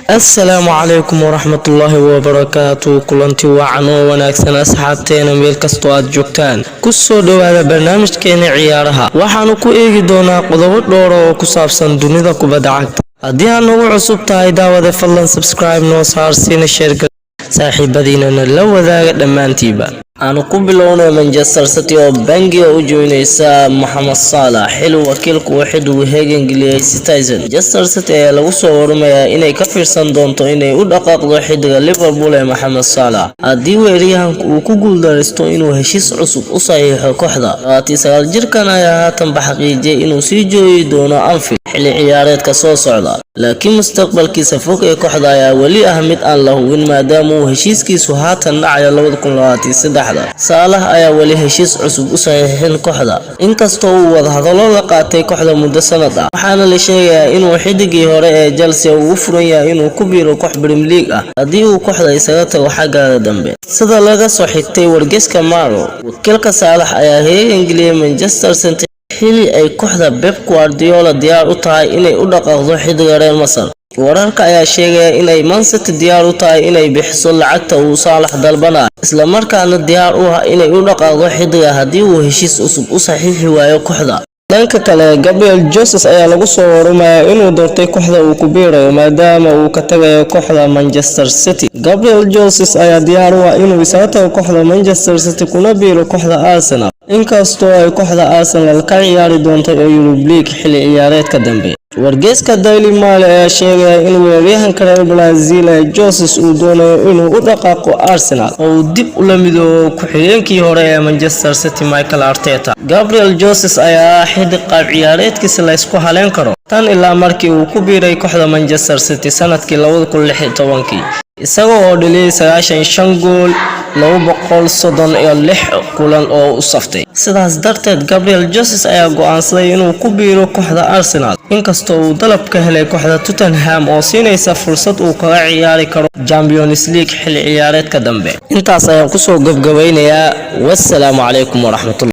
Asalaamu calaykum waraxmatullaahi wabarakaatu. Kulanti wacan oo wanaagsan, asxaabteena, meel kastoo aad joogtaan, kusoo dhowaada barnaamijkeena ciyaaraha. Waxaanu ku eegi doonaa qodobo dhowra oo ku saabsan dunida kubadda cagta. Haddii aad nagu cusub tahay, daawade, fadlan subscribe noo saar, siina share, saaxiibadiinana la wadaaga dhammaantiiba. Aanu ku bilownay Manchester City oo bangiga u joynaysa Mohamed Salah, xili wakiilku uu xiddigu heegangeliyey Citizen. Manchester City ayaa lagu soo waramayaa inay ka fiirsan doonto inay u dhaqaaqdo xiddiga Liverpool ee Mohamed Salah, haddii weeraryahanku uu ku guuldareysto inuu heshiis cusub u saxiixo kooxda. 29 jirkan ayaa haatanba xaqiijiyay inuu sii joogi doono Anfield xilli ciyaareedka soo socda, laakiin mustaqbalkiisa fog ee kooxda ayaa weli ah mid aan la hubin, maadaama uu heshiiskiisu haatan dhacayo 2023. Salah ayaa weli heshiis cusub u saxiixin kooxda, inkastoo uu wadahadallo la qaatay kooxda muddo sanad ah, waxaana la sheegayaa inuu xidigii hore ee Chelsea uu u furan yahay inuu ku biiro koox Premier League ah haddii uu kooxda isaga tago xaggaaga dambe. Sida laga soo xigtay wargeyska Mirror, wakiilka Salah ayaa heegan geliyay Manchester City, xili ay kooxda Pep Guardiola diyaar u tahay inay u dhaqaaqdo xiddiga reer Masar. Wararka ayaa sheegaya inay Man City diyaar u tahay inay bixiso lacagta uu Salah dalbanayo, isla markaana diyaar u ah inay u dhaqaaqdo xiddiga haddii uu heshiis cusub u saxiixi waayo kooxda. Dhanka kale, Gabriel Jesus ayaa lagu soo waramayaa inuu doortay kooxda uu ku biirayo, maadaama uu ka tagayo kooxda Manchester City. Gabriel Jesus ayaa diyaar u ah inuu isaga tago kooxda Manchester City kuna biiro kooxda Arsenal, inkastoo ay kooxda Arsenal ka ciyaari doonto Europa League xilli ciyaareedka dambe. Wargeyska Daily Mail ayaa sheegaya in weeraryahanka reer Brazil ee Jesus uu doonayo inuu u dhaqaaqo Arsenal oo uu dib ula midoobo ku-xigeenkii hore ee Manchester City, Mikel Arteta. Gabriel Jesus ayaa ah xiddig qaab ciyaareedkiisa la isku haleyn karo tan ilaa markii uu ku biiray kooxda Manchester City sanadkii 2016, isaga oo dhaliyay 95 gool 236 kulan oo u saftay. Sidaas darteed, Gabriel Jesus ayaa go'aansaday inuu ku biiro kooxda Arsenal, inkastoo uu dalab ka helay kooxda Tottenham oo siinaysa fursad uu kaga ciyaari karo Champions League xilli ciyaareedka dambe. Intaas ayaan kusoo gabgabaynayaa. Wassalaamu calaykum waraxmatullah.